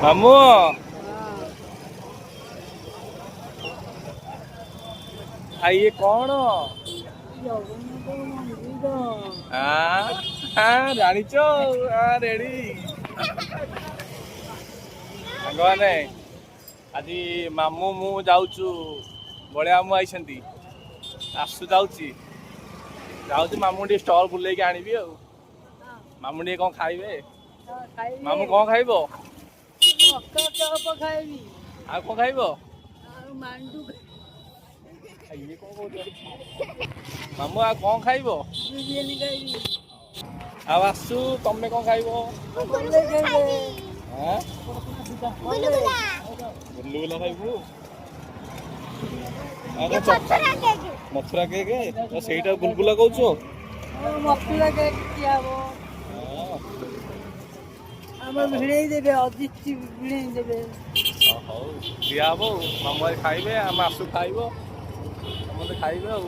ମାମୁଁ, ଆଉ ଇଏ କଣ? ଜଗନ୍ନାଥ ମନ୍ଦିର। ଜାଣିଛ, ରେଡି। ସାଙ୍ଗମାନେ, ଆଜି ମାମୁଁ ମୁଁ ଯାଉଛୁ। ବଳିଆ ମାମୁଁ ଆଇଛନ୍ତି, ଆସୁ ଯାଉଛି ଯାଉଛି। ମାମୁଁ ଟିକେ ଷ୍ଟଲ୍ ବୁଲେଇକି ଆଣିବି। ଆଉ ମାମୁଁ ଟିକେ କଣ ଖାଇବେ? ମାମୁଁ, କଣ ଖାଇବ? ମକା ଚପ ଖାଇବି। ଆଉ କଣ ଖାଇବ? ଆଉ ମାଣ୍ଡୁ। ଆଉ ଇଏ କଣ କହୁଛ? ମାମୁଁ, ଆଉ କଣ ଖାଇବ? ବିରିୟାନୀ ଖାଇବି। ଆଉ ଆସୁ, ତମେ କଣ ଖାଇବ? ଖାଇବି। ଆଁ? ଗୁଲୁଗୁଲା ଖାଇବୁ? ଆଉ କଣ? ମଥୁରା କେକ୍, ସେଇଟା ଗୁଲଗୁଲା କହୁଛ? ମଥୁରା କେକ୍ ଖିଆ ହବ। ହଁ। ଆମ ଭିଣେଇ ଦେବେ, ଅଜିତ ଭିଣେଇ ଦେବେ। ହଉ, ଦିଆହବ। ଆଉ ମାମୁଁ ଆଜି ଖାଇବେ, ଆମ ଆସୁ ଖାଇବ, ସମସ୍ତେ ଖାଇବେ ଆଉ।